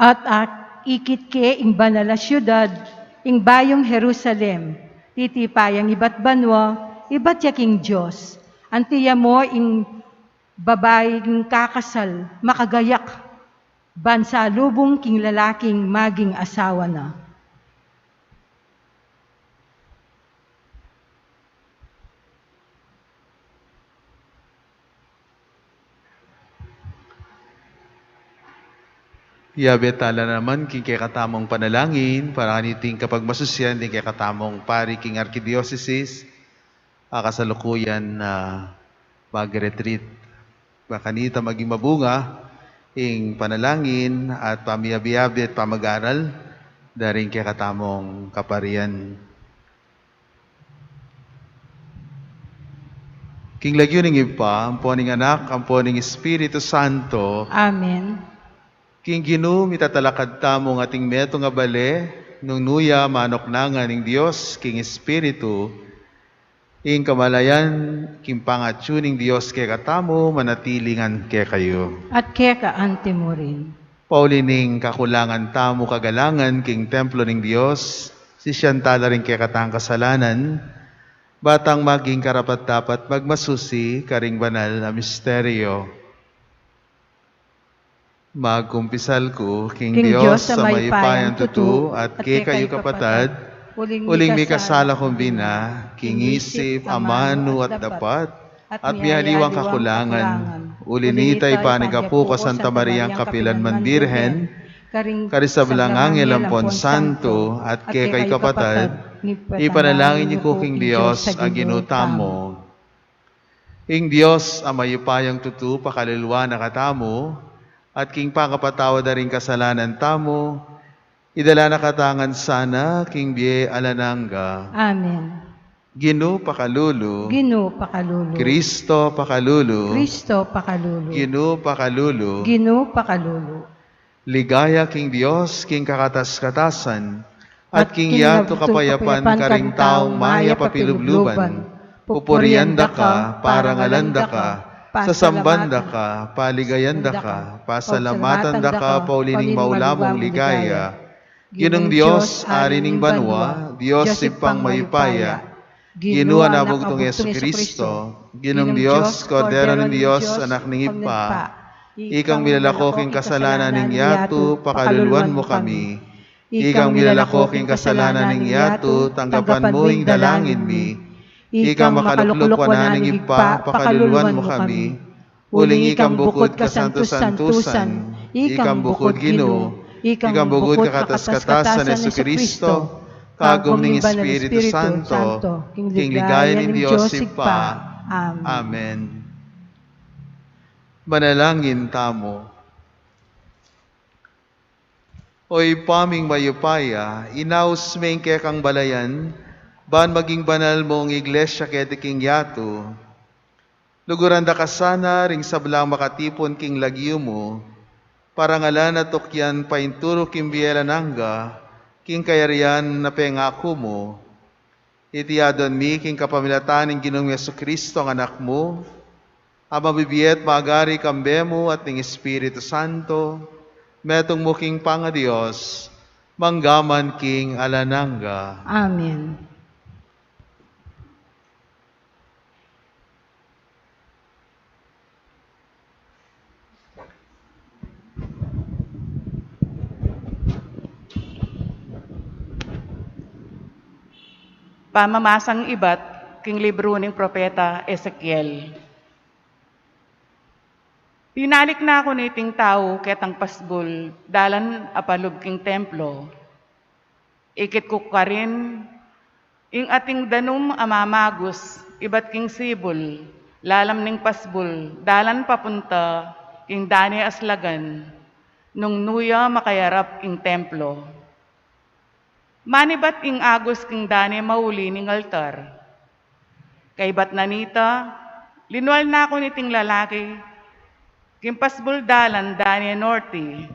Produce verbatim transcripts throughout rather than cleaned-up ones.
At akikit ke ing banal a siudad, ing bayung Jerusalem, titipa yang ibat banua, ibat ya king Dios. Anti ya mo ing babaing kakasal, makagayak, ban salubung king lalaking maging asawa na. Yabe tala naman king kekatamung panalangin para kaniting kapagmasusian ding kekatamung pari king arkidiosesis a kasalukuyan a mag-retreat. Ba kanita maging mabunga ing panalangin at pamiyabe-yabe at pamag-aral da ring kekatamung kaparian. King lagyu ning Ibpa, ampo ning Anak, ampo ning Espiritu Santo. Amen. King Ginu mitatalakad tamu king ating metung a bale, nung nu ya manuknangan ning Dios king Espiritu, ing kamalayan king pangatyu ning Dios kekatamu manatili ngan kekayu. At keka anti mu rin. Pauli ning kakulangan tamu kagalangan king templo ning Dios, sisian tala ring kekatang kasalanan, ba tang maging karapat-dapat magmasusi karing banal a misteryo. Magkumpisal ku king Dios a mayupayang tutu at kekayu kapatad, uling mikasala ku bina king isip, amanu at dapat, at miyaliwang kakulangan. Uli nita, ipanyawad ku kang Santa Mariang kapilan man Birhen, karing sablang anghel ampon santo, at kekayu kapatad, ipanalangin yu ku king Dios a Ginu tamu. Ing Dios a mayupayang tutu pakaluluan na katamu, at king pakapatawad da ring kasalanan tamu, idala na katamu ngan sana king bie alang angga. Amen. Ginu pakalulu. Ginu pakalulu. Kristo pakalulu. Kristo pakalulu. Ginu pakalulu. Ginu pakalulu. Ligaya king Dios, king kakatas-katasan, at king yatu kapayapan karing taung mayap a pilubluban. Pupurian da ka, parangalan da ka, sasamban da ka, paligayan da ka, pasalamatan da ka, pauli ning maulamun ligaya. Ginung Dios, Ari ning banua, Dios Ibpang mayupaya. Ginu, Anak a bugtung Jesucristo, Ginung Dios, Kordero ning Dios, Anak ning Ibpa. Ikang milalako king kasalanan ning yatu, pakaluluan mu kami. Ikang milalako king kasalanan ning yatu, tanggapan mu ing dalangin mi. Ikang makalukluk wanan ning Ibpa, pakaluluan mu kami. Uling ikang bukud kasantu-santusan, ikang bukud Ginu, ikang bukud kakatas-katasan Jesucristo, kagum ning Espiritu Santo, king ligaya ning Dios Ibpa. Amen. Manalangin tamu. O Ibpa ming mayupaya, inaus me ing kekang balayan, ban maging banal mung iglesia keti king yatu. Luguran da ka sana ring sablang makatipun king lagyu mu, parangalan at tukyan paintulu king bie alang angga, king kayarian a pengaku mu. Iti adwan mi king kapamilatan ning Ginung Jesucristo a Anak mu, a mabibie at magari kambe mu at ning Espiritu Santo, metung mu king pangaDios, mangga man king alang angga. Amen. Pamamasang ibat king libru ning propeta Ezekiel. Binalik na ku niting tau ketang pasbul dalan a palub king templo. Ikit ku karin ing ating danum a mamagus ibat king sibul, lalam ning pasbul, dalan papunta king dane aslagan, nung nu ya makayarap ing templo. Manibat ing agus king dane mauli ning altar. Kaibat na nita, linual na ku niting lalaki king pasbul dalan dane norte,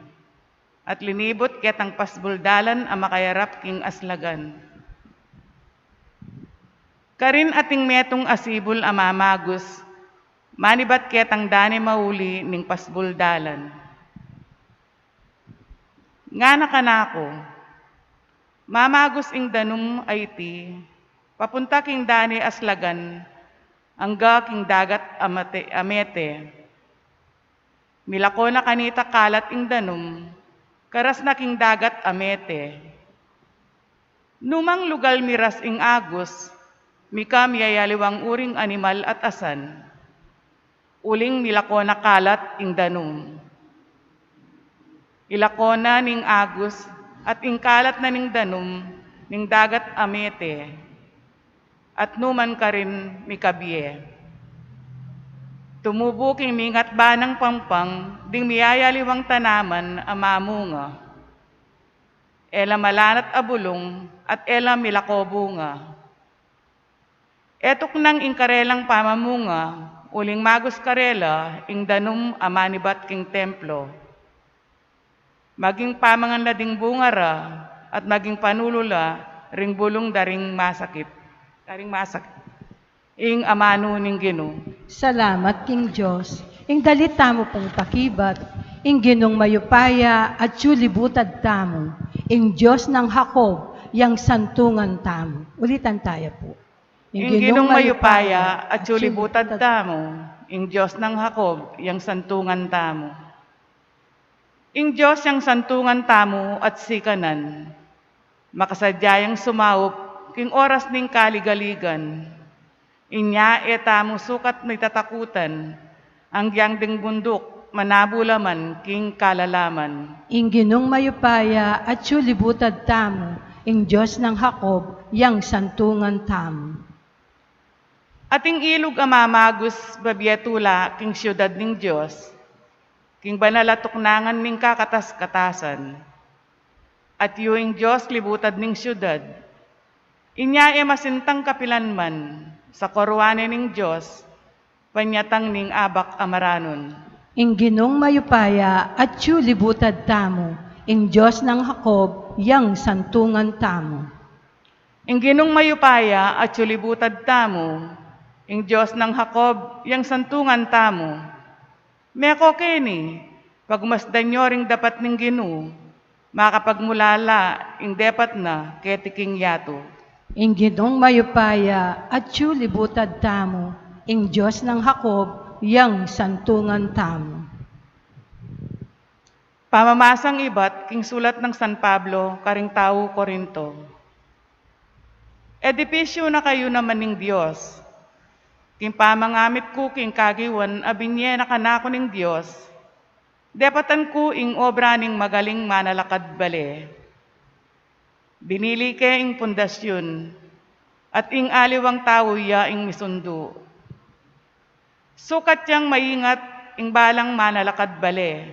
at linibut ketang pasbul dalan a makayarap king aslagan. Karin ating metung a sibul a mamagus, manibat ketang dane mauli ning pasbul dalan. Ngana kanaku, mamagus ing danum a iti, papunta king dane aslagan, angga king dagat a mate-, a mete. Milako na kanita kalat ing danum, karas na king dagat a mete. Numang lugal miras ing agus, mika miyayaliwang uring animal at asan. Uling milako na kalat ing danum. Ilako na ning agus at ing kalat na ning danum ning dagat a mete. At nu man karin mikabie. Tumubu king mingat banang pampang ding miyayaliwang tanaman a mamunga. E la malanat a bulung at e la milako bunga. E tuknang ing karelang pamamunga, uling magus karela ing danum a manibat king templo. Maging pamangan la ding bunga ra, at maging panulu la ring bulung da ring masakit, da ring masakit. Ing amanu ning Ginu. Salamat king Dios. Ing dalit tamu pung pakibat, ing Ginung mayupaya atyu libutad tamu, ing Dios nang Jacob yang santungan tamu. Ulitan taya pu. Ing Ginung mayupaya atyu libutad tamu, ing Dios nang Jacob yang santungan tamu. Ing Dios yang santungan tamu at sikanan, makasadya yang sumaup king oras ning kaligaligan. Inya e tamu sukat mitatakutan, anggyang ding bunduk manabu la man king kalalaman. Ing Ginung mayupaya atyu libutad tamu, ing Dios nang Jacob yang santungan tamu. Ating ilug a mamagus babie tula king siudad ning Dios, king banal a tuknangan ning kakatas-katasan. Atyu ing Dios libutad ning siudad. Inya e masintang kapilan man, sa koruane ning Dios, panyatang ning abak a maranun. Ing Ginung mayupaya atyu libutad tamu, ing Dios nang Jacob yang santungan tamu. Ing Ginung mayupaya atyu libutad tamu, ing Dios nang Jacob yang santungan tamu. Meko keni, pagmasdan yo ring dapat ning Ginu, makapagmulala ing depat na keti king yatu. Ing Ginung mayupaya atyu libutad tamu, ing Dios nang Jacob yang santungan tamu. Pamamasang ibat king sulat nang San Pablo karing tau Corinto. Edipisyu na kayu naman ning Dios. King pamangamit ku king kagiwan a binye na kanaku ning Dios, depatan ku ing obra ning magaling manalakad bale. Binili ke ing pundasyun, at ing aliwang tau ya ing misundu. Sukat yang maingat ing balang manalakad bale.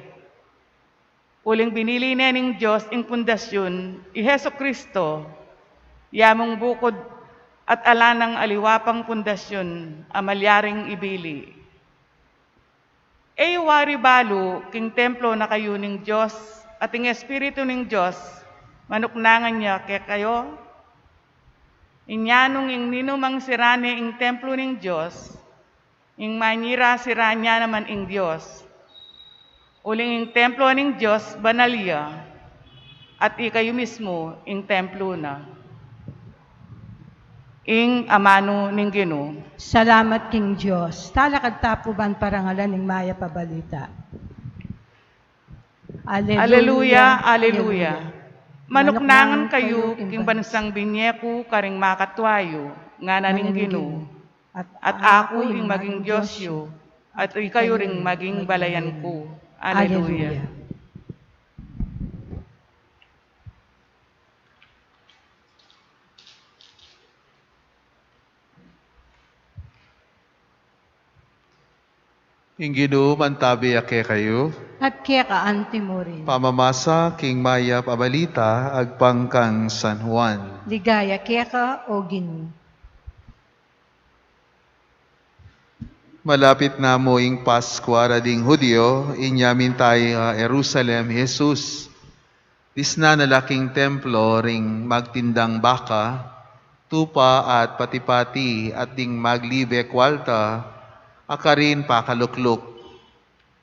Uling binili ne ning Dios ing pundasyun, i Jesu-Cristo, ya mung bukud at ala nang aliwa pang pundasyun a malyaring ibili. E yu wari balu king templo na kayu ning Dios, at ing Espiritu ning Dios manuknangan ya kekayu? Inya nung ing ninumang sira ne ing templo ning Dios, ing manira sira ne naman ing Dios. Uling ing templo ning Dios banal ya, at ikayu mismu ing templo na. Ing amanu ning Ginu. Salamat king Dios. Talakad ta pu ban parangalan ing mayap a balita. Aleluya, aleluya. Manuknangan kayu king bansang binye ku karing makatua yu, ngana ning Ginu. At aku ing maging Dios yu, at ikayu ring maging balayan ku. Aleluya. Ing Ginu mantabi ya kekayu. At keka antimurin. Pamamasa king mayap a balita agpang kang San Juan. Ligaya keka, o Ginu. Malapit na mu ing Paskua ra ding Judio, inya minta ya Jerusalem i Jesus. Disnan na la king templo ring magtindang baka, tupa at pati-pati at ding maglibe kwalta, a karin pakalukluk.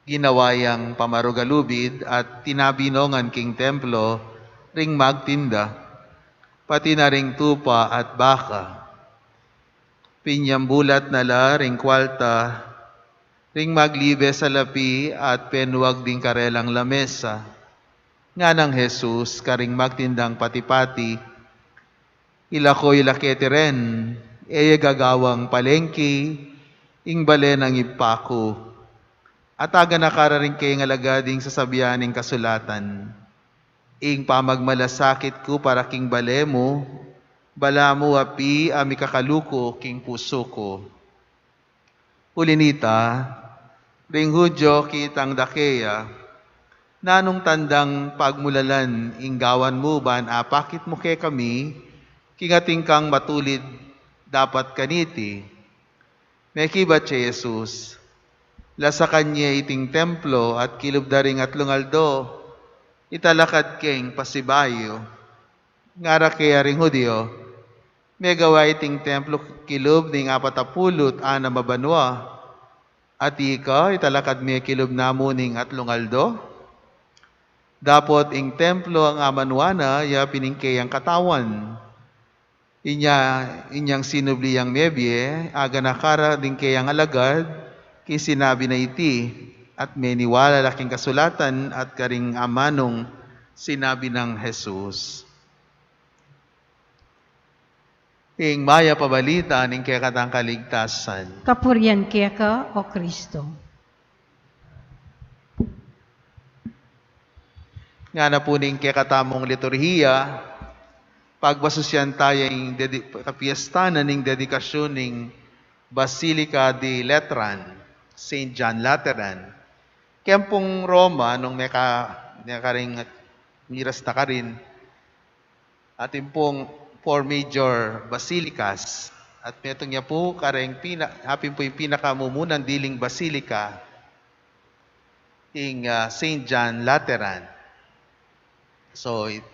Ginawa yang pamarugalubid at tinabi nongan king templo ring magtinda, pati na ring tupa at baka. Pinyambulat na la ring kwalta ring maglibe salapi at penuag ding karelang lamesa. Nganang Jesus karing magtindang pati-pati, "Ilako yu la keti ren, e ye gagawang palengki ing bale nang Ibpa ku. At aganaka ra ring kayang alagad ing sasabian ning kasulatan, 'Ing pamagmalasakit ku para king bale mu, balamu api a mikakaluku king pusu ku.'" Uli nita, ring Judio kitang da keya, "Nanung tandang pagmulalan ing gawan mu ban apakit mu kekami king atin kang matulid dapat kaniti?" Mekibat ya i Jesus, "Lasakan ye iting templo at kilub da ring atlung aldo, italakad keng pasibayu." Ngara keya ring Judio, "Megawa iting templo kilub ning apat a pulu't anam a banua, at ika italakad me kilub namu ning atlung aldo?" Dapot ing templo a manuan na ya pining keyang katawan. Inya, inyang sinubli yang mebie, aganaka ra ding keyang alagad king sinabi na iti, at meniwala la king kasulatan at karing amanung sinabi nang Jesus. Ing mayap a balita ning kekatang kaligtasan. Kapurian keka, O Kristo. Ngana pu ning kekatamung liturhiya, pagbasusian taya ing dedi-, kapiestan na ning dedikasyun ning Basilica di Lateran, Saint John Lateran. Keng pung Roma, nung meka-, mekaring miras na karin, atin pung four major basilicas. At metung ya pu kareng pina-, hapin pu ing pinakamumunang diling basilica, ing, ah, Saint John Lateran. So, it-,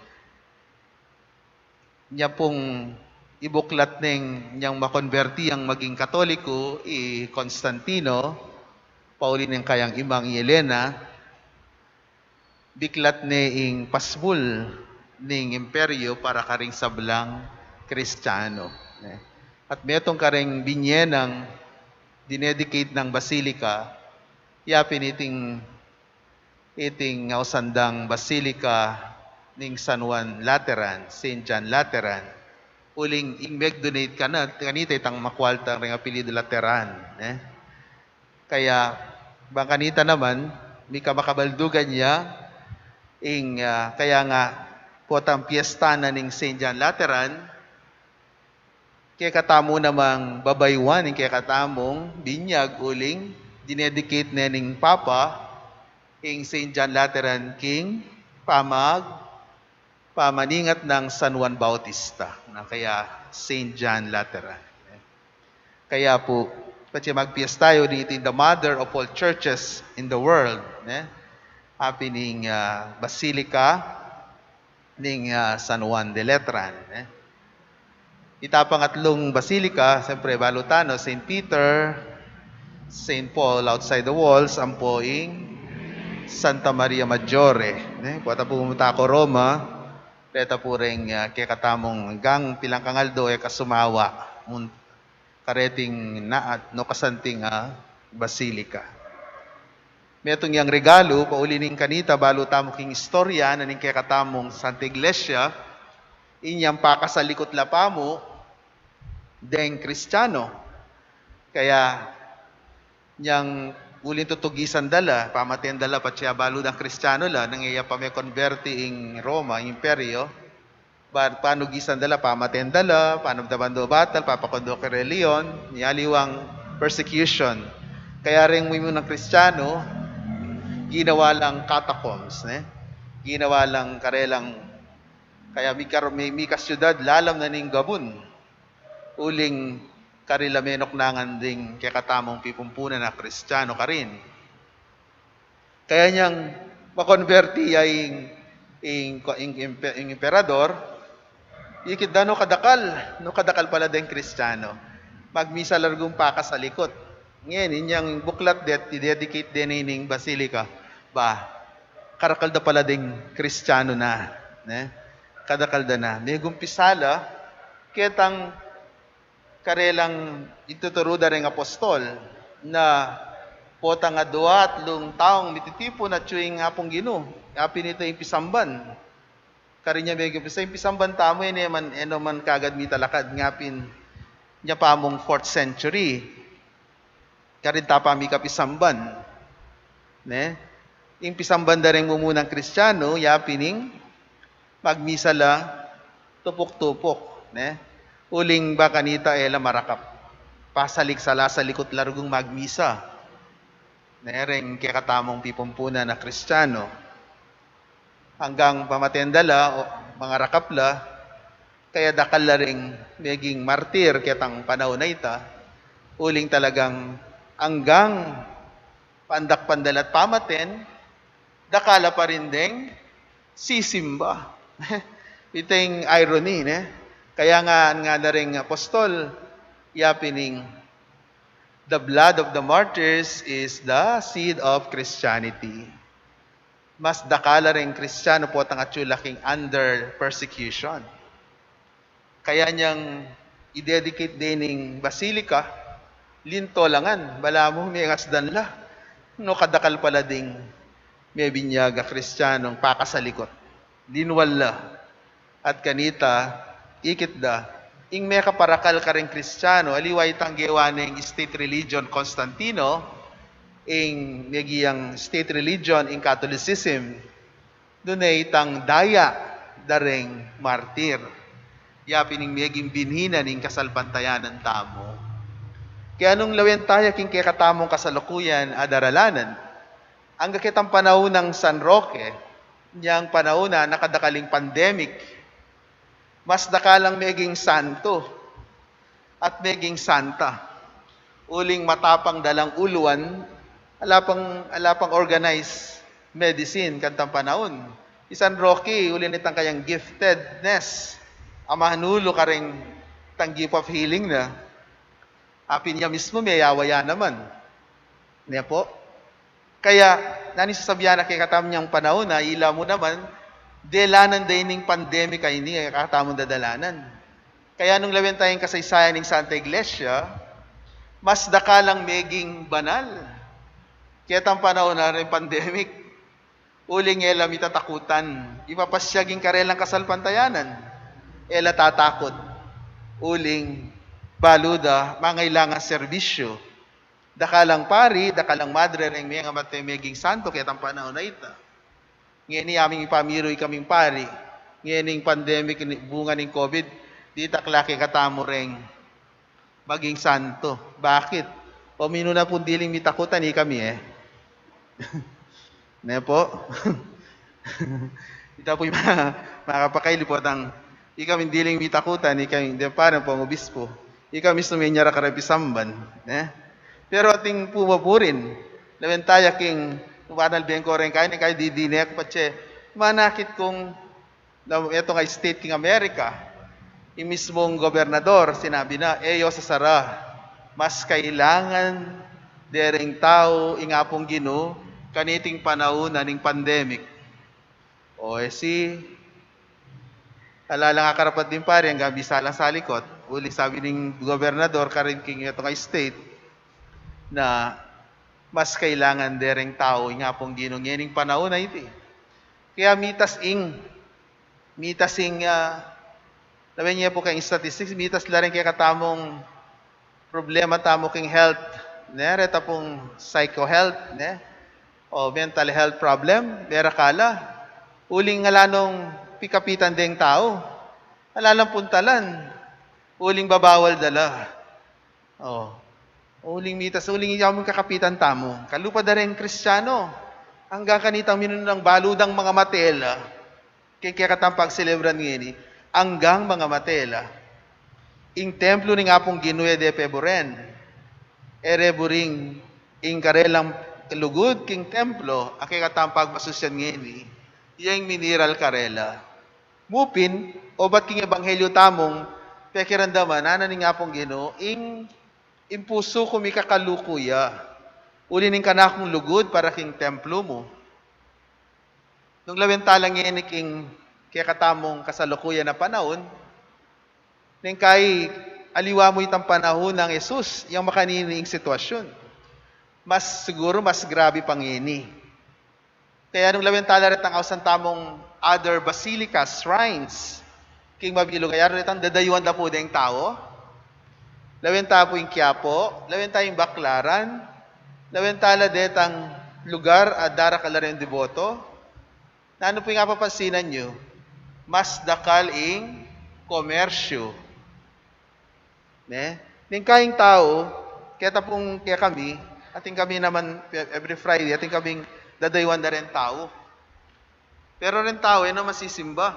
nya pung ibuklat neng nyang makonberti yang maging Katoliko, i Constantino, pauli neng kayang imang i Elena, biklat ne ing pasbul ning imperyo para karing sablang Kristiyano, ne? At metung kareng binye nang dinedicate nang basilica, ya pin iting, iting ausan dang basilica ning San Juan Lateran, Saint John Lateran. Uling ing meg-donate kana, kanita itang makualtang reng apelyidu Lateran, ne? Kaya, bang kanita naman, mika makabaldugan ya, ing, ah, kaya nga, potang piyesta na ning Saint John Lateran, kekatamu namang babayuan ing kekatamung binyag uling dinedicate ne ning Papa ing Saint John Lateran king pamag-, pamaningat nang San Juan Bautista, na kaya Saint John Lateran. Kaya pu, patse magpiyesta yu, iting the mother of all churches in the world, ne? Hapin ing, ah, Basilica ning, ah, San Juan de Letran, ne? Ita pang atlung basilica, siyempre, balu tana, Saint Peter, Saint Paul outside the walls, ampo ing Santa Maria Maggiore, ne? Pota pu mumunta ku Roma, reta pu reng, ah, kekatamung anggang pilang kangaldo e ka sumawa, mun-, kareting naat no kasanting, ah, basilica. Metung yang regalu, pauli ning kanita, balu tamu king istorya na ning kekatamung Santa Iglesia, inyang pakasalikut la pamu deng Kristiyano. Kaya, nyang uling tutugisan da la, pamaten da la, patse balu dang Kristiyano la, nung e ya pa mekonberti ing Roma, ing imperyo, ba-, panugisan da la, pamaten da la, panamdaman do batal, papakun do kare Leon, nya aliwang persecution. Kaya reng mimunang Kristiyano, ginawa lang catacombs, ne? Ginawa lang karelang, kaya mika, mi-, mika siyudad, lalam na ning gabun. Uling karela menuknangan ding kekatamung pipumpunan a Kristiyano karin. Kaya nyang makonberti ya ing, ing, ing, ing, ing emperador, ikit da no kadakal, no kadakal pala deng Kristiyano. Magmisa la rugum pakasalikut. Ngeni, inyang buklat det, i-dedicate de ne ining basilica. Ba, karakal da pala deng Kristiyano na, ne? Kadakal da na. Megumpisa la, ketang karelang ituturu da reng apostol na potang adua atlung taung mititipun atyu ing Apung Ginu, apin ita ing pisamban. Karin ya megumpisa ing pisamban tamu, e ne man, e no man kagad mitalakad, ngapin nya pamung fourth century. Karin ta pa mika pisamban. Ne? Ing pisamban da reng mumunang Kristiyano, yapin ing magmisa la tupuk-tupuk, ne? Uling ba kanita e la marakap. Pasalik, sala-salikut la rugung magmisa, ne, reng kekatamung pipumpunan a Kristiyano. Anggang pamaten da la, o, mangarakap la, kaya dakal la ring meging martir ketang panaun a ita, uling talagang anggang pandakpan da la't pamaten, dakal la pa rin deng sisimba. Ita ing irony, ne? Kaya nga, ngana reng apostol, yapin ing, "The blood of the martyrs is the seed of Christianity." Mas dakal la ring Kristiyano potang atyu la king under persecution. Kaya nyang i-dedicate de ning basilica, linto la ngan, balamu mengasdan la no kadakal pala ding mebinyag a Kristiyanong pakasalikut. Linwal la. At kanita, ikit da, ing mekaparakal kareng Kristiyano, aliwa itang gewa neng state religion Constantino, ing meging state religion ing Catholicism, nune itang daya da reng martir. Yapin ing meging binhi na ning kasalpantayanan tamu. Kaya nung lawen taya king kekatamung kasalukuyan a daralanan, angga ketang panaun nang San Roque, nyang panaun na nakadakal ing pandemic, Mas dakal lang meging santo at meging santa. Uling matapang da lang uluan, ala pang, ala pang organized medicine kantang panaun. I San Roque, uli nitang kayang giftedness, a manulu kareng tang gift of healing na. Apin ya mismu, meyawa ya naman. Ne pu? Kaya, nanu ing sasabian na kekatamu ining panaun a, ila mu naman, delanan da ining pandemic a ini, kekatamung dadalanan. Kaya nung lawen taya ing kasaysayan ning Santa Iglesia, mas dakal lang meging banal ketang panaun a reng pandemic. Uling e la mitatakutan, ipapasyag ing karelang kasalpantayanan. E la tatakut, uling balu da mangailangan serbisyu. Dakal lang pari, dakal lang madre reng mengamate meging santo ketang panaun a ita. Ngeni aming pamiru, ikaming pari, ngening pandemic, bunga ning COVID, ditak la kekatamu reng maging santo. Bakit? O, minu na pung diling mitakutan, ikami e. Ne pu? Ita pu ing ma-, makapakaili pu at ang ikaming diling mitakutan, ikami, de, parang pung obispo, ikami sumenyara kareng pisamban, ne? Pero atin pu maburin, lawen taya king, banal beng ko reng kaini, kayu didine ku patse, manakit kung na, eto nga state king Amerika, ing mismung gobernador, sinabi na, e yo sasara, mas kailangan de reng tau ing Apung Ginu kaniting panaun na ning pandemic. O, e si, ala lang akarapat ding pari, anggang bisa lang salikut. Uli sabi ning gobernador karin king eto nga state na mas kailangan de reng tau ing Apung Ginu ngening panaun a iti. Kaya mitas ing, mitas ing, ah, lawen ye pu keng statistics, mitas la reng kekatamung problema tamu king health, ne? Reta pung psycho health, ne? O mental health problem, merakal la. Uling ala nung pikapitan deng tau, ala lang puntalan. Uling babawal da la. O. Uling mitas, uling yamu ing kakapitan tamu. Kalupa da reng Kristiano. Anggang kanitang minunang balu dang mangamate la. Keng kekatang pagselebran ngeni, anggang mangamate la. Ing templo ning Apung Ginu e de pe buren. E re buring ing karelang lugud king templo, a kekatang pagmasusyan ngeni, ya ing miniral karela. Mu pin, obat king ebanghelyo tamung pekiramdaman, nanu ning Apung Ginu, ing, ing pusu ku mikakaluku ya. Uli ning kanakung lugud para king templo mu. Nung lawen tala ngeni king kekatamung kasalukuyan a panaun, neng kai aliwa mu itang panaun nang Jesus, yang makanini ing sitwasyun. Mas siguru, mas grabe pa ngeni. Kaya nung lawen tala retang ausan tamung other basilicas, shrines, king mabilug a yatu, retang dadayuan da pu deng tau. Lawen ta pu ing Quiapo, lawen ta ing Baclaran, lawen tala detang lugar a darakal la reng deboto. Nanu pu ing apapansinan yu? Mas dakal ing komersyu. Ne? Neng kai ing tau, keta pung kekami, atin kami naman pe-, every Friday, atin kaming dadayuan da reng tau. Pero reng tau, e na masisimba.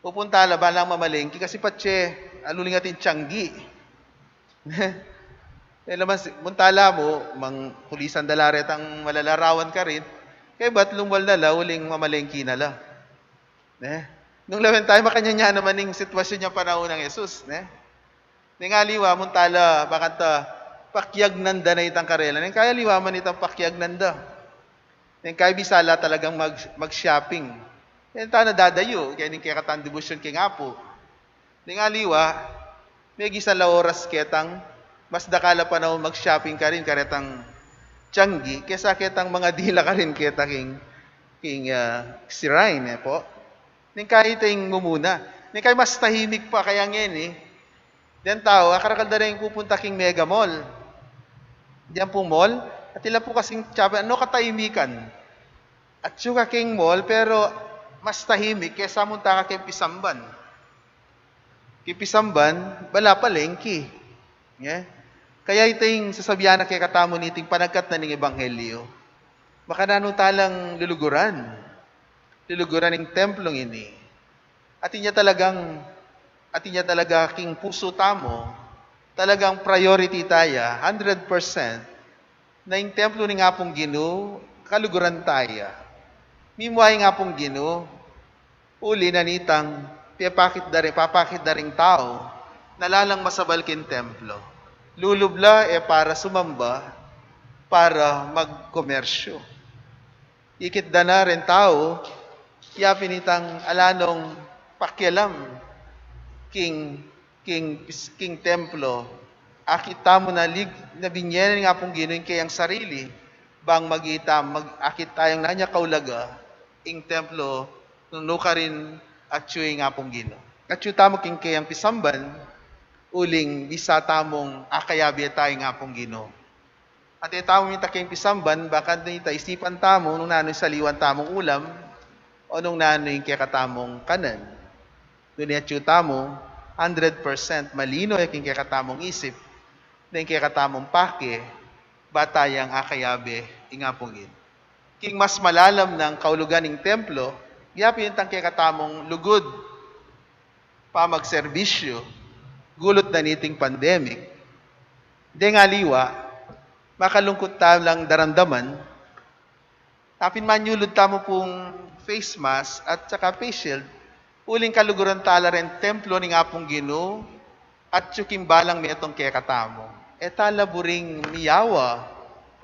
Pupunta la, bang mamalengki, kasi patse, aluling atin tiyanggi. E naman, si-, munta la mu, mangkulisan da la retang malalarawan karin, kaybat lumwal na la, uling mamalengki na la. Ne? Nung lawen taya, makanyan ya naman ing sitwasyun ning panaun nang Jesus, ne? Neng aliwa, munta la, bakanta pakiagnan da na itang karela. Neng kai aliwa man itang pakiagnan da. Neng kai bisa la talagang mag-, mag-shopping. Neng tana dadayu, kaya ning kekatang debosyun king Apu. Neng aliwa, megisala oras ketang, mas dakal a panaun mag-shopping karin, karetang tiyanggi, kesa ketang mangadila karin keta king, king, ah, shrine, e pu. Neng kai ita ing mumuna. Neng kai mas tahimik pa kaya ngeni. Deng tau, akarakal da reng pupunta king Mega Mall. Diyan pung mall, at ila pu kasing tsabi, ano katahimikan? Atsu ka king mall, pero mas tahimik kesa munta ka king pisamban. King pisamban, bala palengki. Ne? Kaya ita ing sasabian na kekatamu niting panagkat na ning ebanghelyo. Makananu talang luluguran. Luluguran ing templong ini. Atin ya talagang, atin ya talaga king pusu tamu, talagang priority taya, hundred percent, na ing templo ning Apung Ginu, kaluguran taya. Mimua ing Apung Ginu, uli na nitang pepakit da ring, papakit da ring tau, na lalang masabal king templo. Lulub la e para sumamba, para magkomersyo. Ikit da na ring tau, yapin itang ala nong pakialam king, king, king templo. Akit tamu na lig-, na binye na ning Apung Ginu ing keyang sarili, bang magita, mag-, akit tayang nanu ya kaulaga ing templo, nung nukarin atyu ing Apung Ginu. Atyu tamu king keyang pisamban, uling bisa tamung akayabe taya king Apung Ginu. At e tamu minta king pisamban, bang kanita isipan tamu nung nanu ing saliwan tamung ulam, o nung nanu ing kekatamung kanan. Nune atyu tamu, hundred percent malino ya king kekatamung isip, na ing kekatamung pake, ba tayang akayabe ing Apung Ginu. King mas malalam nang kaulugan ning templo, yapin itang kekatamung lugud, pamagserbisyu, gulut na niting pandemic. Deng aliwa, makalungkut tamu lang daramdaman, apin manyulud tamu pung face mask at saka face shield, uling kaluguran tala ring templo ning Apung Ginu, atyu king balang metung kekatamu. E tala buring miyawa,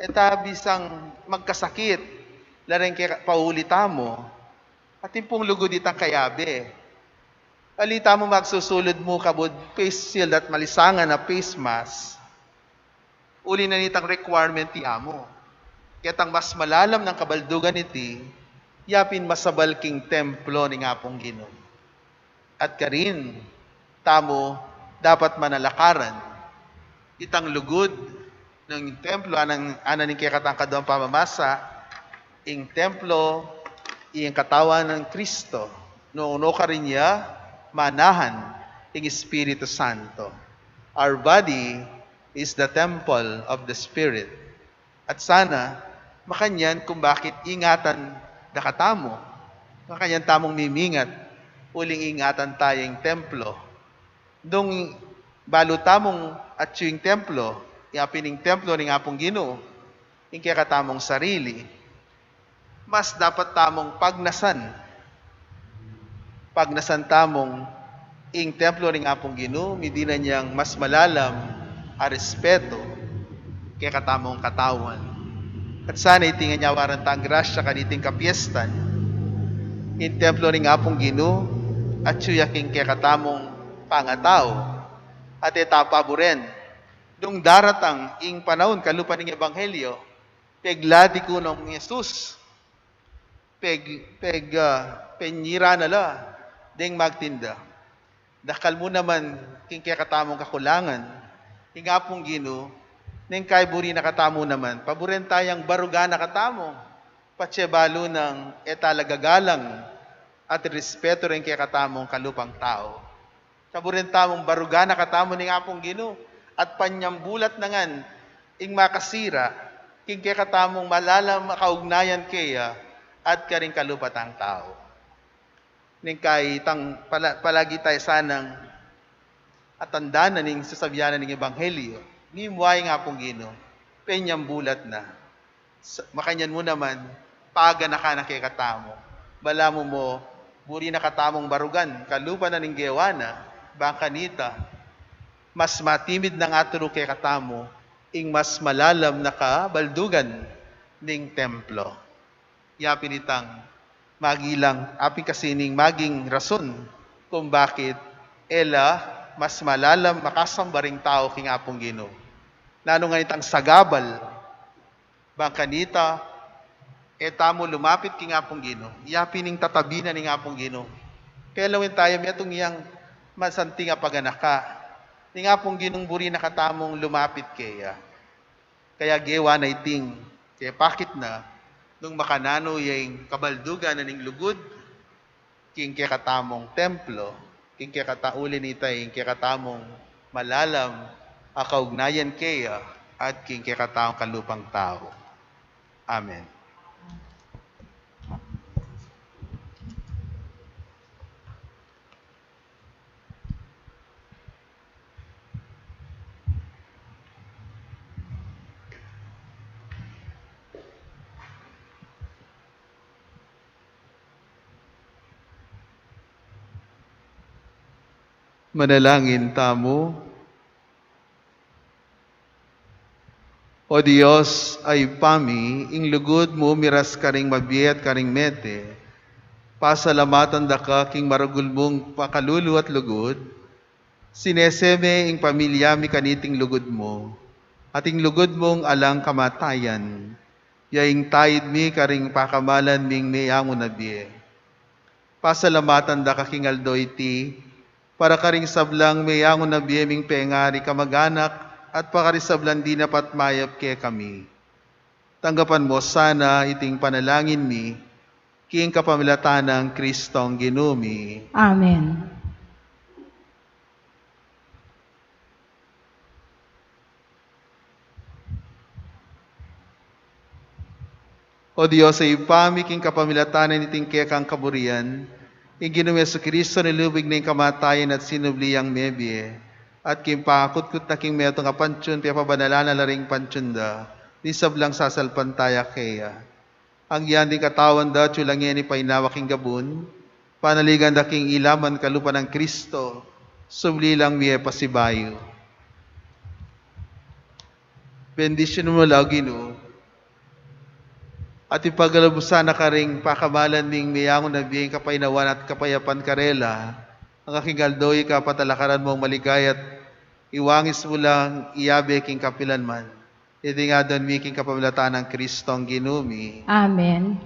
e ta bisang magkasakit, la ring keka-, pauli tamu. Atin pung lugud itang kayabe. Ali tamu magsusulud mu kabud face shield at malisangan a face mask. Uli na nitang requirement ya mu. Ketang mas malalam nang kabaldugan iti, yapin masabal king templo ning Apung Ginu. At karin tamu dapat manalakaran itang lugud ning templo, anan, anan ing kekatang kaduang pamamasa, ing templo, ing katawan nang Kristo, nung nukarin ya manahan ing Espiritu Santo. Our body is the temple of the Spirit. At sana, makanyan kung bakit ingatan da katamu, makanyan tamung mimingat, uling ingatan taya ing templo. Nung balu tamung atyu ing templo, yapin ing templo ning Apung Ginu, ing kekatamung sarili, mas dapat tamung pagnasan. Pagnasan tamung ing templo ning Apung Ginu, midinan yang mas malalam a respeto kekatamung katawan. At sana iti ngan yawaran tang grasya kaniting kapiestan, ing templo ning Apung Ginu, atyu ya king kekatamung pangatau, at e ta paburen, nung daratang ing panaun kalupa ning ebanghelyo, pegladi ku nung Jesus, peg, peg, ah, penyira na la deng magtinda. Dakal mu naman king kekatamung kakulangan, ing Apung Ginu, neng kay buri na katamu naman, paburen tayang barugan na katamu, patse balu nang e ta la gagalang at respeto ring kekatamung kalupang tau. Paburen tamung barugan na katamu ning Apung Ginu, at panyambulat na ngan ing makasira king kekatamung malalam a kaugnayan keya at karing kalupa tang tau. Neng kay tang pala-, palagi taya sanang atandanan ning sasabian na ning ebanghelyo, mimua ing Apung Ginu, penyambulat na. Sa-, makanyan mu naman, paganakan na kekatamu. Balamu mu, buri na katamung barugan kalupa na ning gewa na, bang kanita, mas matimid nang aturu kekatamu ing mas malalam na kabaldugan ning templo. Yapin itang magilang, apin kasi ning maging rason kung bakit e la mas malalam makasamba ring tau king Apung Ginu. Nanu ngan itang sagabal, bang kanita, e tamu lumapit king Apung Ginu, yapin ing tatabi na ning Apung Ginu. Pelawen taya metung yang masanting a paganaka ning Apung Ginung buri na katamung lumapit keya. Kaya gewa na iting kepakit na nung makananu ya ing kabaldugan na ning lugud king kekatamung templo, king kekata-, uli nita ing kekatamung malalam a kaugnayan keya at king kekatamung kalupang tau. Amen. Manalangin tamu. O Dios a Ibpa mi, ing lugud mu miras karing mabie at karing mete. Pasalamatan da ka king maragul mung pakalulu at lugud. Sinese me ing pamilya mi kaniting lugud mu, at ing lugud mung alang kamatayan, ya ing taid mi karing pakamalan ming meyangu na bie. Pasalamatan da ka king aldo iti, para karing sablang meyangu na bie ming pengari kamag-anak, at pakaring sablang dinapat mayap kekami. Tanggapan mo sana iting panalangin mi, king kapamilatan nang Kristong Ginu mi. Amen. O Dios a Ibpa mi, king kapamilatan na niting kekang kaburian, ing Ginu ming Jesucristo, nilubig na ing kamatayan at sinubli yang mebie, at king pangakutkut na king metung a pantiun, pepabanalan na la ring pantiun da, ding sablang sasalpantaya keya. Agyang ding katawan da, at sulangin ing painawa king gabun, panaligan da king ilaman kalupa nang Kristo, subli lang mie pasibayu. Bendisyunan mu la, O Ginu, at ipagalub mu sana karing pakamalan ming meyangu na bie ing kapainawan at kapayapan karela, angga king aldo ika patalakaran mung maligaya, at iwangis mu lang iyabe king kapilan man. Iti ngan adwan mi king kapamilatan nang Kristong Ginu mi. Amen.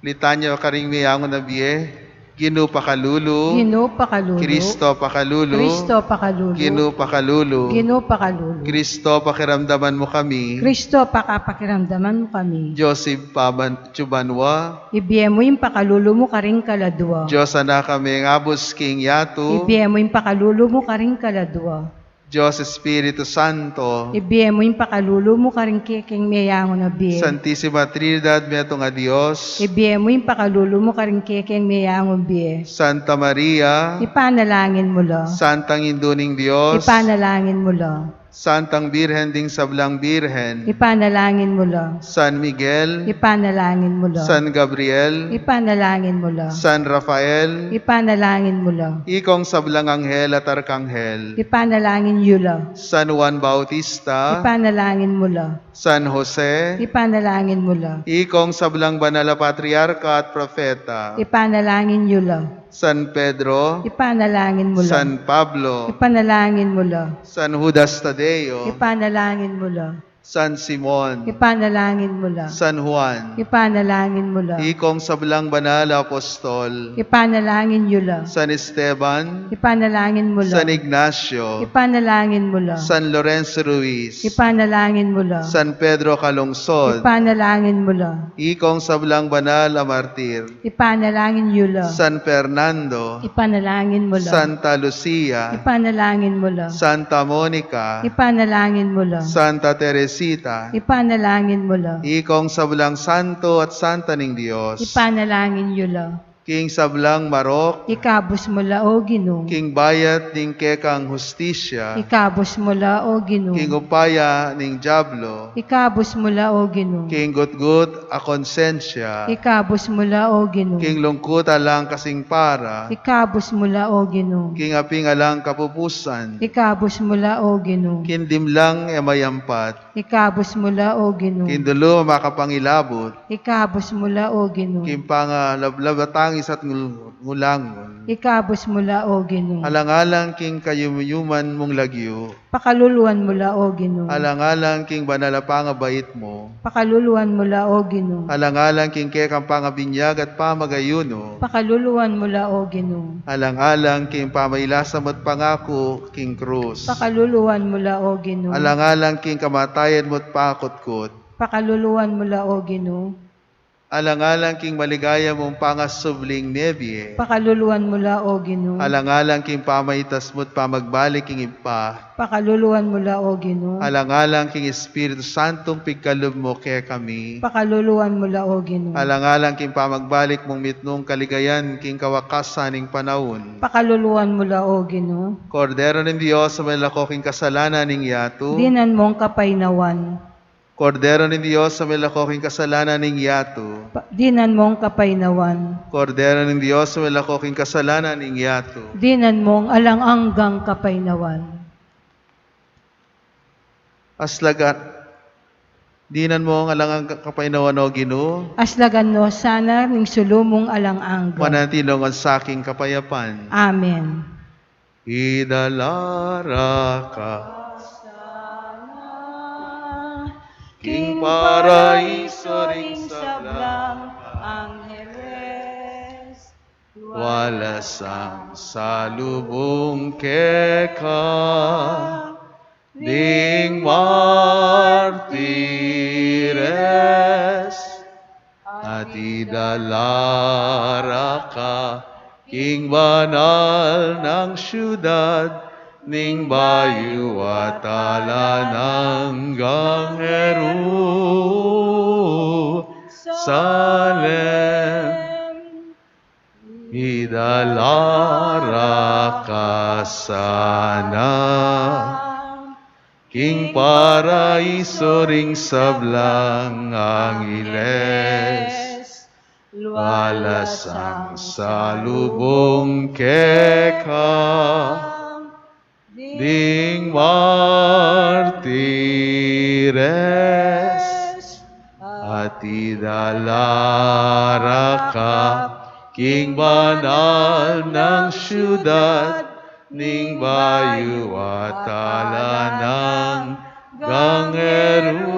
Litanya karing meyangu na bie. Ginu pakalulu. Ginu pakalulu. Kristo pakalulu. Kristo pakalulu. Ginu pakalulu. Ginu pakalulu. Kristo, pakiramdaman mu kami. Kristo, pakapakiramdaman mu kami. Dios Ibpa ban-, atsu banua. Ibie mu ing pakalulu mu karing kaladua. Dios Anak a mengabus king yatu. Ibie mu ing pakalulu mu karing kaladua. Dios Espiritu Santo. Ibie mu ing pakalulu mu karing kekeng meyangu na bie. Santisima Trinidad, metung a Dios. Ibie mu ing pakalulu mu karing kekeng meyangu bie. Santa Maria. Ipanalangin mu la. Santang Indu ning Dios. Ipanalangin mu la. Santang Birhen ding sablang birhen. Ipanalangin mu la. San Miguel. Ipanalangin mu la. San Gabriel. Ipanalangin mu la. San Rafael. Ipanalangin mu la. Ikong sablang anghel at arkanghel. Ipanalangin yu la. San Juan Bautista. Ipanalangin mu la. San Jose. Ipanalangin mu la. Ikong sablang banal a patriarka at propeta. Ipanalangin yu la. San Pedro. Ipanalangin mu la. San Pablo. Ipanalangin mu la. San Judas Tadeo. Ipanalangin mu la. San Simon. Ipanalangin mu la. San Juan. Ipanalangin mu la. Ikong sablang banal a apostol. Ipanalangin yu la. San Esteban. Ipanalangin mu la. San Ignacio. Ipanalangin mu la. San Lorenzo Ruiz. Ipanalangin mu la. San Pedro Calungsod. Ipanalangin mu la. Ikong sablang banal a martir. Ipanalangin yu la. San Fernando. Ipanalangin mu la. Santa Lucia. Ipanalangin mu la. Santa Monica. Ipanalangin mu la. Santa Teresita. Ipanalangin mu la. Ikong sablang santo at santa ning Dios. Ipanalangin yu la. King sablang marok. Ikabus mu la, O Ginu. King bayat ning kekang hustisya. Ikabus mu la, O Ginu. King upaya ning diablo. Ikabus mu la, O Ginu. King gutgut a konsensya. Ikabus mu la, O Ginu. King lungkut alang kasing para. Ikabus mu la, O Ginu. King aping alang kapupusan. Ikabus mu la, O Ginu. King dimlang e mayampat. Ikabus mu la, O Ginu. King dulu a makapangilabut. Ikabus mu la, O Ginu. King pangalablab a tangis at ngul-, ngulangun. Ikabus mu la, O Ginu. Alang-alang king kayumyuman mung lagyu. Pakaluluan mu la, O Ginu. Alang-alang king banal a pangabait mu. Pakaluluan mu la, O Ginu. Alang-alang king kekang pangabinyag at pamagayunu. Pakaluluan mu la, O Ginu. Alang-alang king pamailasa mu't pangaku king krus. Pakaluluan mu la, O Ginu. Alang-alang king kamatayan mu't pakutkut. Pakaluluan mu la, O Ginu. Alang-alang king maligaya mung pangasubling mebie. Pakaluluan mu la, O Ginu. Alang-alang king pamaitas mu't pamagbalik king Ibpa. Pakaluluan mu la, O Ginu. Alang-alang king Espiritu Santung pigkalub mu kekami. Pakaluluan mu la, O Ginu. Alang-alang king pamagbalik mung mitmung kaligayan king kawakasan ning panaun. Pakaluluan mu la, O Ginu. Kordero ning Dios, a manlako king kasalanan ning yatu. Dinan mung kapainawan. Kordero ning Dios, a milako king kasalanan ning yatu. Pa-, dinan mong kapaynawan. Kordero ning Dios, a milako king kasalanan ning yatu. Dinan mong alang anggang kapaynawan. Aslagan, dinan mong alang anggang kapaynawan, O Ginu. Aslagan no sana ning sulu mung alang angga. Manatili ngan sa king kapayapan. Amen. Idala ra ka king paraiso ring sablang angheles, lualas ang salubung keka ding martires, at idala ra ka king banal nang siudad ning bayu at alang anggang Jerusalem. Idala ra ka sana king paraiso ring sablang angheles, lualas ang salubung keka ding martires, at idala ra ka king banal nang siudad ning bayu at alang anggang Jerusalem.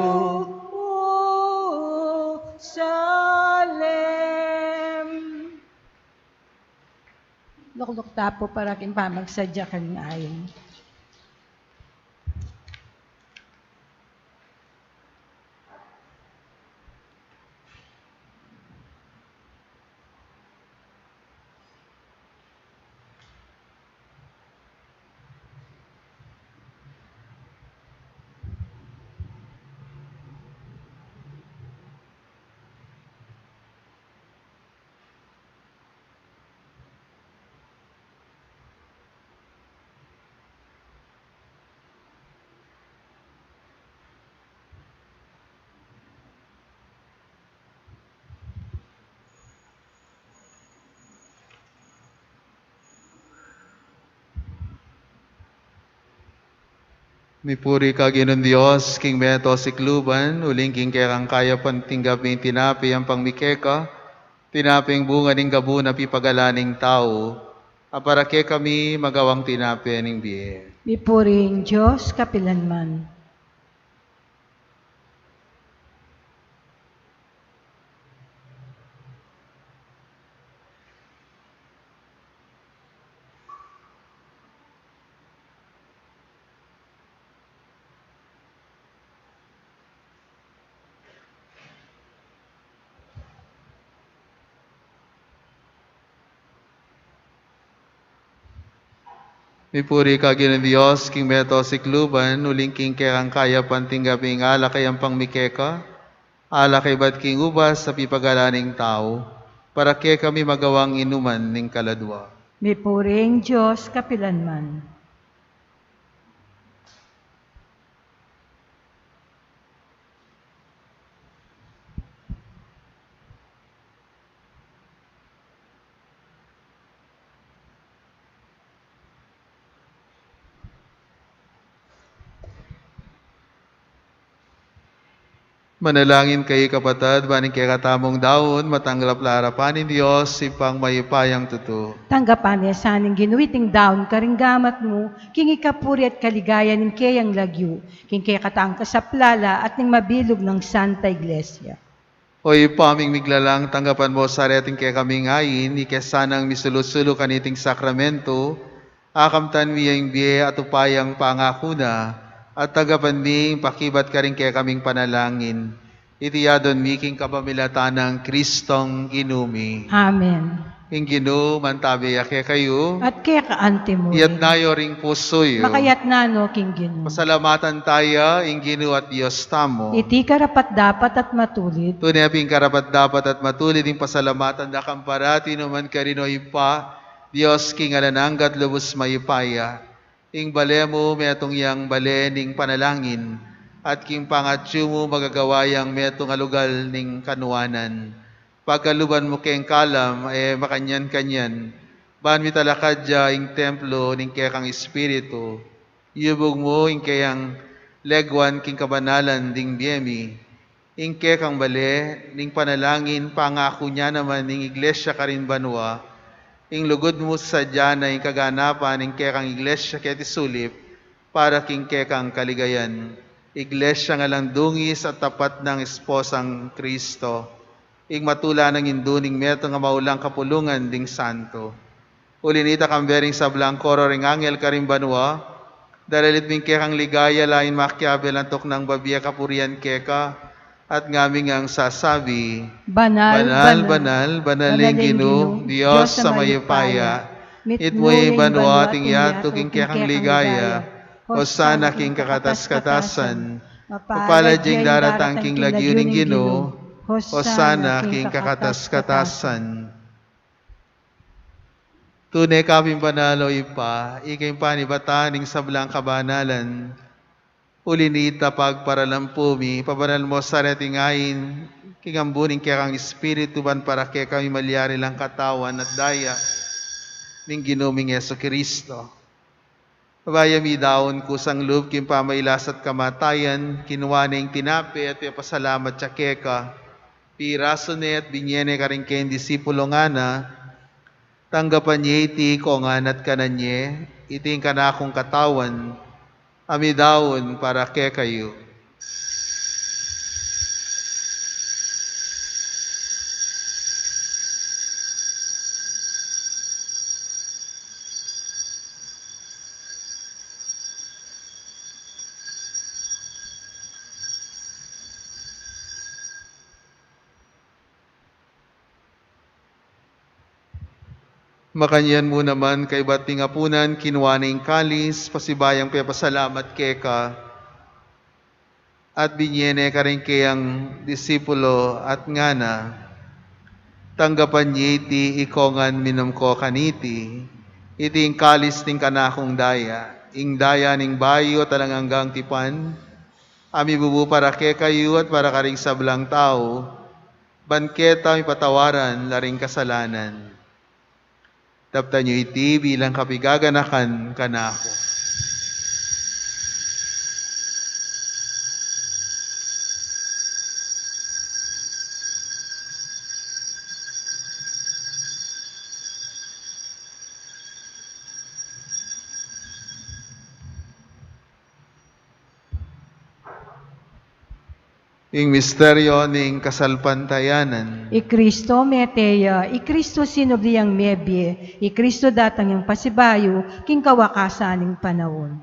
Lukluk ta pu para king pamagsadya king ayin. Mipuri ka Ginung Dios, king meto sikluban, uling king kekang kayapan tinggap mi ing tinape ampang mi keka, tinape ing bunga ning gabun a pipagalan ning tau, a para kekami magawang tinape ning bie. Mipuri ing Dios kapilanman. Mipuri ka Ginung Dios, king meto sikluban, uling king kekang kayapan tinggap mi ing alak a ampang mi keka, alak a ibat king ubas a pipagalan ning tau, para kekami magawang inuman ning kaladua. Mipuri ing Dios kapilanman. Manalangin kayu, kapatad, ban ing kekatamung daun matanggap la arapan ning Dios, Ibpang mayupayang tutu. Tanggapan na sa ning Ginu iting daun karing gamat mu, king ikapuri at kaligayan ning keyang lagyu, king kekatang kasaplalan at ning mabilug nang Santa Iglesia. O Ibpa ming miglalang, tanggapan mu sa reting kekaming ain, ike sanang misulu-sulu kaniting sakramento, akamtan mi ya ing bie at upayang pangaku na, at tanggapan mi ing pakibat karing kekaming panalangin. Iti adwan mi king kapamilatan nang Kristong Ginu mi. Amen. Ing Ginu mantabe ya kekayu. At keka antimu rin. Iyatas yu ring pusu yu. Makayatas no king Ginu. Pasalamatan taya ing Ginu at Dios tamu. Iti karapat-dapat at matulid. Tune pin karapat-dapat at matulid ing pasalamatan da kang parati nukarin man, O Ibpa, Dios king alang angga at lubus mayupaya. Ing bale mu metung yang bale ning panalangin, at king pangatyu mu magagawa yang metung a lugal ning kanuanan. Pagkaluban mu keng kalam, e makanyan-kanyan, ban mitalakad ya ing templo ning kekang Espiritu. Yubug mu ing keyang leguan king kabanalan ding bie mi. Ing kekang bale ning panalangin, pangaku na naman ning Iglesia karin banua. Ing lugud mu sadya na ing kaganapan ning kekang Iglesia keti sulip, para king kekang kaligayan. Iglesia ngan lang dungis at tapat nang esposang Kristo. Ing matula nang indu ning metung a maulang kapulungan ding santo. Uli nita, kambe ring sablang koro ring angel karin banua, daralit mi ing kekang ligaya, lain makiabe lang tuknang babie kapurian keka, at ngami ngang sasabi: Banal, banal, banal, banal ing Ginu, Dios a mayupaya. Mitmu ing banua at ing yatu king kekang ligaya. Hosana king kakatas-katasan. Mapalad ya ing daratang king lagyu ning Ginu. Hosana king kakatas-katasan. Tune ka pin banal, o Ibpa, ika ing panibatan ning sablang kabanalan. Uli nita, pagparalampu mi, pabanal mu sa reting ain king ambun ning kekang Espiritu, ban para kekami malyari lang katawan at daya ning Ginu ming Jesucristo. Bayu mi daun kusang lub king pamailas at kamatayan, kinua ne ing tinape at pepasalamat ya keka, pirasu ne at binye ne karing kayang disipulo, ngana: Tanggapan ye iti ikongan at kanan ye, iti ing kanakung katawan a midaun para kekayu. Makanyan mu naman, kaybat ning apunan, kinua ne ing kalis, pasibayung pepasalamat keka, at binye ne karing kayang disipulo, at ngana: Tanggapan ye iti ikongan, minum ko kaniti, iti ing kalis ning kanakung daya, ing daya ning bayu at alang anggang tipan, a mibubu para kekayu at para karing sablang tau, ban keta mipatawaran la ring kasalanan. Daptan yu iti bilang kapigaganakan kanaku. Ing misteryo ning kasalpantayanan. I Kristo mete ya, i Kristo sinubli yang mebie, i Kristo datang yang pasibayu king kawakasan ning panaun.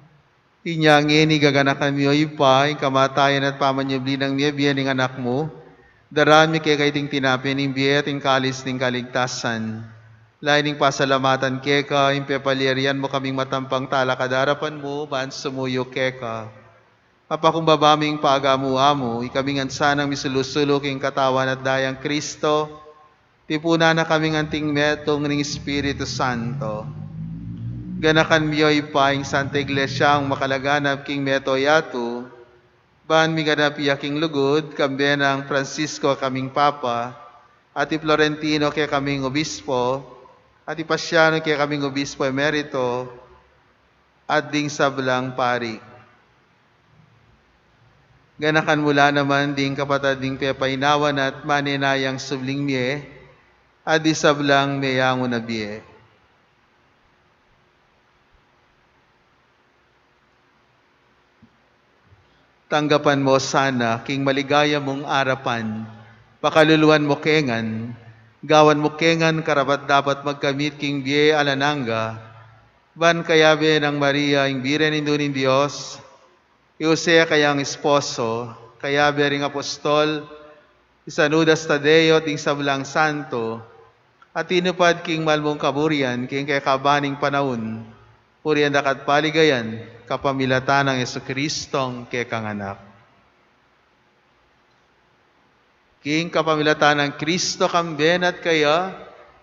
Inya ngeni gaganakan mi, o Ibpa, ing kamatayan at pamanyubli nang mebie ning Anak mu, daraan mi keka iting tinape ning bie at ing kalis ning kaligtasan. Lain ning pasalamatan keka, ing pepalyarian mu kaming matampang talakad king arapan mu, ban sumuyu keka. Mapakumbaba mi ing pagamu-amu, ikami ngan sanang misulu-sulu king katawan at dayang Kristo, tipunan na kaming anting metung ning Espiritu Santo. Ganakan mi, o Ibpa, ing Santa Iglesia, a makalaganap king meto yatu, ban miganap ya king lugud, kambe nang Francisco a kaming Papa, at i Florentino a kekaming Obispo, at i Pasiano a kekaming Obispo Emerito, at ding sablang pari. Ganakan mu la naman ding kapatad ning pepainawa na at manenayang subling mie, at ding sablang meyangu na bie. Tanggapan mu sana king maligaya mung arapan, pakaluluan mu ke ngan, gawan mu ke ngan karapat-dapat magkamit king bie alang angga, ban kayabe nang Maria, ing Birhen Indu ning Dios, i Jose a kayang esposo, kayabe ring apostol, i San Judas Tadeo, ding sablang santo, a tinupad king mal mung kaburian king kekaban ning panaun, purian da ka at paligayan, kapamilatan nang Jesucristong kekang Anak. King kapamilatan nang Kristo, kambe na at kaya,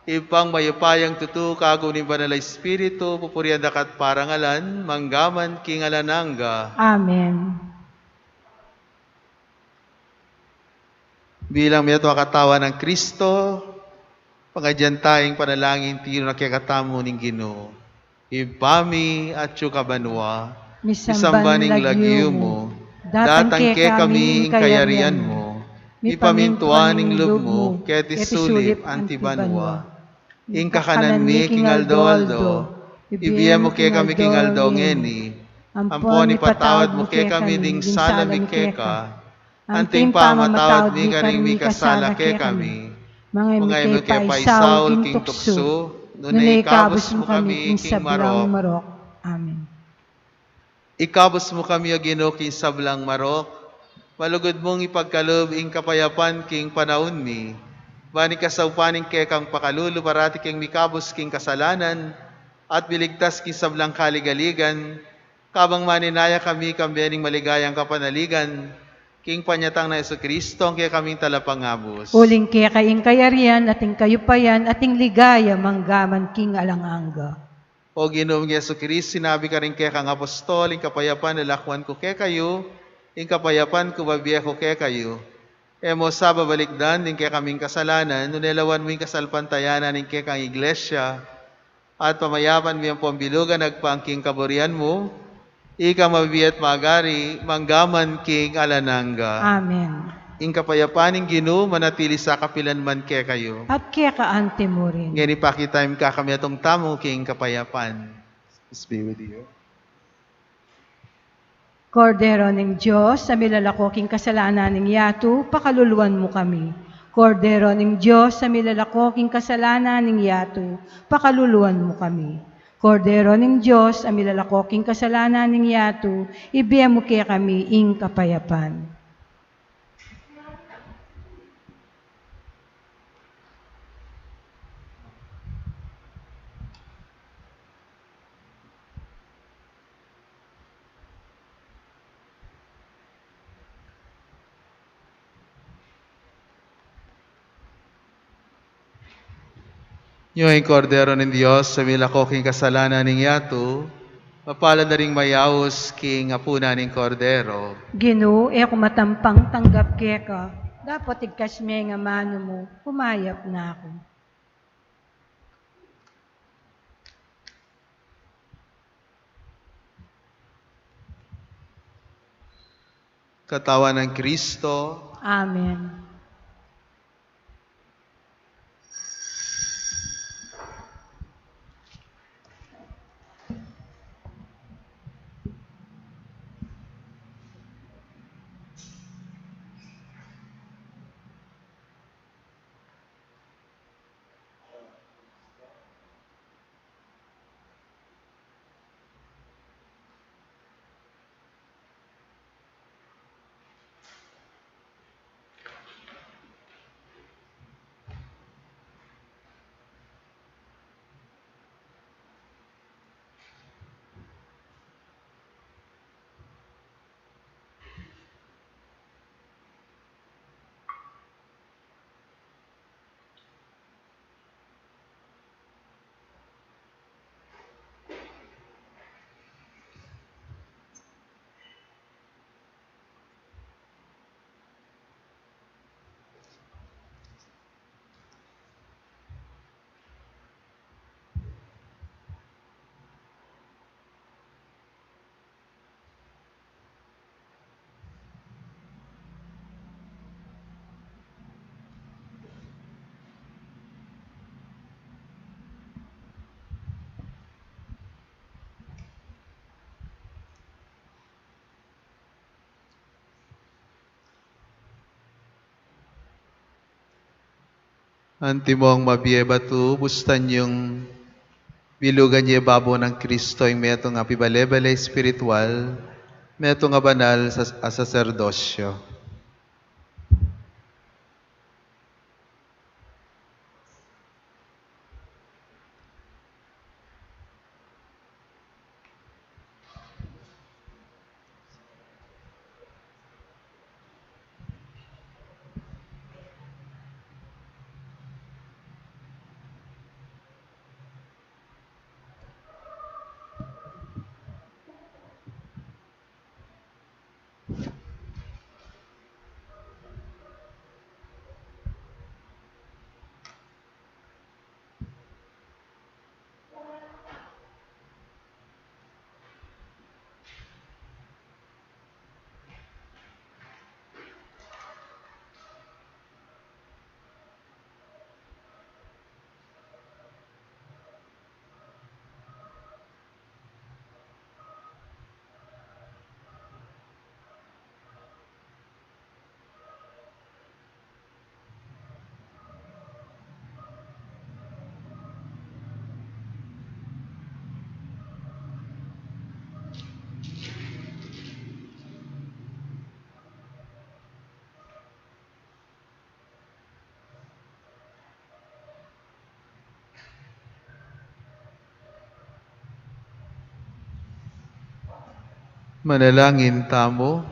Ibpang mayupayang tutu, kagum ning Banal a Espiritu, pupurian da ka at parangalan, mangga man king alang angga. Amen. Bilang metung a katawan nang Kristo, pangadyan ta ing panalangin tiru na kekatamu ning Ginu. Ibpa mi, atsu ka banua, misamban ing lagyu mu, datang kekami ing kayarian mu, mipamintuan ing lub mu, keti sulip anti banua. Ing kakanan mi king aldo-aldo, ibie mu kekami king aldo ngeni, ampon ipatawad mu kekami ding sala mi keka, anti ing pamamatawad mi karing mikasala kekami. Manga e mu ke paisaul king tuksu, nune ikabus mu kami king sablang marok. Amen. Ikabus mu kami, O Ginu, king sablang marok. Malugud mung ipagkalub ing kapayapan king panaun mi. Ban ing kasaupan ning kekang pakalulu parati keng mikabus king kasalanan at miligtas king sablang kaligaligan, kabang maninaya kami kambe ning maligayang kapanaligan king panyatang nang Jesucristo, a kekaming talapangabus. Uling keka ing kayarian at ing kayupayan at ing ligaya manggaman king alang angga. O Ginu ming Jesucristo, sinabi karing kekang apostol, ing kapayapan lalakwan ku kekayu, ing kapayapan ku babie ku kekayu. E mu sa babalikdan ding kekaming kasalanan, nune lawan mu ing kasalpantayanan ning kekang iglesia, at pamayapan mu yang pambilugan agpang king kaburian mu, ika mabibie at magari, manggaman king alang angga. Amen. Ing kapayapan ning Ginu manatili sa kapilan man kekayu. At keka anti mu rin. Ngeni pakit tamu ing kekami atung tamu king kapayapan. Peace be with you. Kordero ning Dios, a milalako king kasalanan ning yatu, pakaluluan mu kami. Kordero ning Dios, a milalako king kasalanan ning yatu, pakaluluan mu kami. Kordero ning Dios, a milalako king kasalanan ning yatu, ibie mu kekami ing kapayapan. Yu ing Kordero ning Dios, a milako king kasalanan ning yatu. Mapalad a ring mayaus king apunan ning Kordero. Ginu, e ku matampang tanggap keka, dapot igkas me ing amanu mu, kumayap na ku. Katawan nang Kristo. Amen. Antimong mabie batu, bustan yung bilugan ye babo nang Kristo ing metung a pibale-bale espiritual, metung a banal sa, a saserdosyo. Manalangin tamu.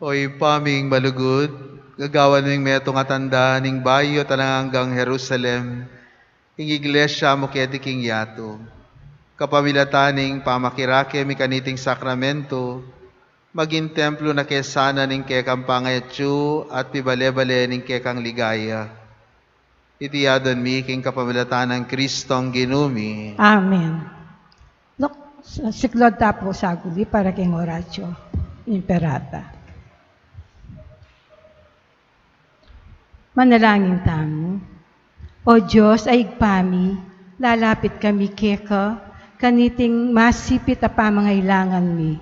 O Ibpa ming malugud, gagawan ming metung a tanda ning bayu at alang anggang Jerusalem, ing iglesia mu keti king yatu. Kapamilatan ning pamakirake mi kaniting sakramento, maging templo na ke sana ning kekang pangatsu at pibale-bale ning kekang ligaya. Iti adwan mi king kapamilatan nang Kristong Ginu mi. Amen. Dok, siklaud ta pu saguli para king Oratio Imperata. Manalangin tamu. O Dios a Ibpa mi, lalapit kami keka, kaniting masipit a pamangailangan mi.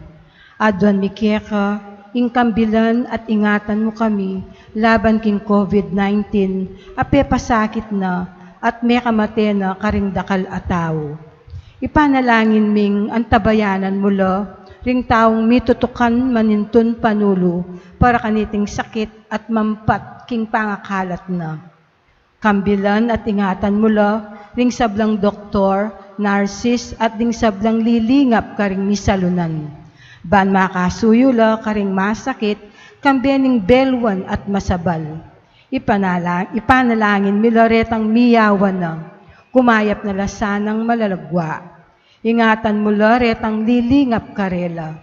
Adwan mi keka, ing kambilan at ingatan mu kami, laban king COVID nineteen, a pepasakit na, at mekamate na karing dakal a tau. Ipanalangin ming antabayanan mu la, ring taung mitutukan manintun panulu, para kaniting sakit at mampat king pangakalat na. Kambilan at ingatan mu la, ring sablang doktor, narsis, at ding sablang lilingap karing misalunan. Ban makasuyu la karing masakit, kambe ning belwan at masabal. Ipanala-, ipanalangin mi la retang miyawan na, kumayap na la sanang malalagwa. Ingatan mu la retang lilingap karela.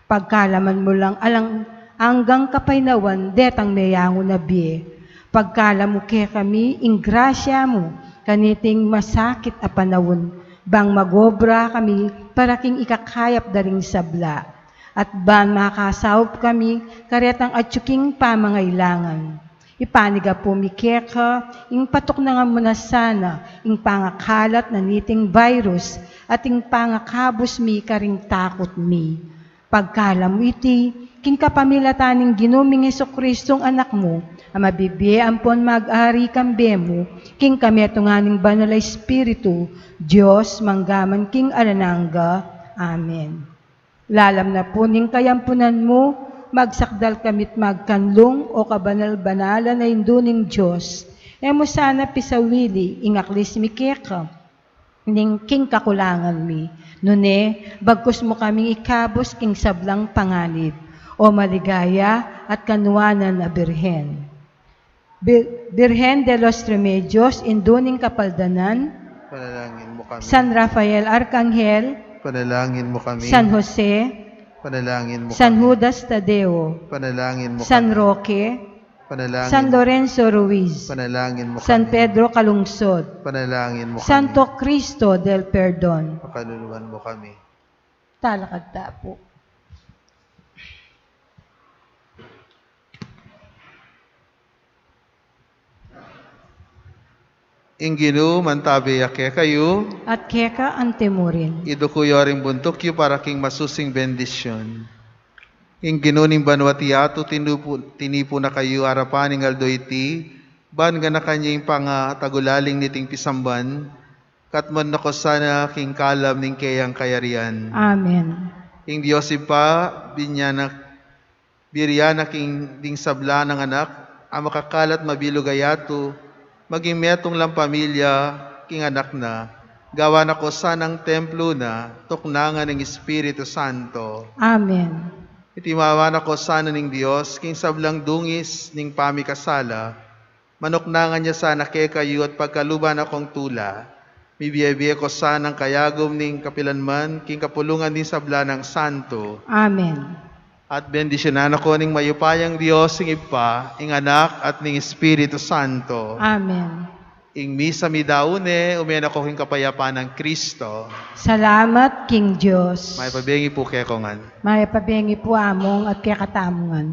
Pagkalaman mu lang alang anggang kapaynawan detang meyangu na bie. Pagkalam mu kekami ing grasya mu kaniting masakit a panaun, bang magobra kami para king ikakayap da ring sabla. At ban makasaup kami karetang atyu king pamangailangan. Ipanigapu mi keka, ing patuknangan mu na sana, ing pangakalat na niting virus, at ing pangakabus mi karing takut mi. Pagkalam mu iti, king kapamilatan ning Ginu ming Jesucristo a Anak mu, a mabibie ampon mag-ari kambe mu, king kametungan ning Banal a Espiritu, Dios, mangga man king alang angga. Amen. Lalam na pu ning kayampunan mu, magsakdal kami't magkanlung, o kabanal-banalan a Indu ning Dios. E mu sana pisawili ing aklis mi keka, ning king kakulangan mi. Nune, bagkus mu kaming ikabus king sablang panganib, o maligaya at kanuanan a Birhen. Bir-, Birhen de los Remedios, Indu ning Kapaldanan, panalangin mu kami. San Rafael Arkanghel, panalangin mu kami. San Jose, panalangin mu kami. San Judas Tadeo, panalangin mu kami. San Roque, panalangin. San Lorenzo Ruiz, panalangin mu kami. San Pedro Calungsod, panalangin mu kami. Santo Cristo del Perdon, pakalulwan mu kami. Talakad ta pu. Ing Ginu mantabe ya kekayu. At keka anti murin. Iduku yu ring buntuk yu para king masusing bendisyun. Ing Ginu ning banua't yatu, tinipu-, tinipu na kayu arapan ning aldo iti, ban ganakan ya ing pangatagulaling niting pisamban, katmuan na ko sana king kalam ning keyang kayarian. Amen. Ing Dios Ibpa, binyanak Birian na king ding sabla nang anak, a makakal at mabilug a yatu, maging metung lang pamilya king anak na, gawan na ko sanang templo na, tuknangan ning Espiritu Santo. Amen. Iti mawa na ko sana ning Dios, king sablang dungis ning pamikasala, manuknangan ya sana kekayu at pagkaluban na kong tula. Mibie-bie ko sanang kayagum ning kapilanman, king kapulungan ning sabla nang santo. Amen. At bendisyunan na ko ning mayupayang Dios, ing Ibpa, ing Anak, at ning Espiritu Santo. Amen. Ing misa midaun ne, ume na ko king kapayapan nang Kristo. Salamat king Dios. Mayap a bengi pu kekongan. Mayap a bengi pu, Among, at kekatamu ngan.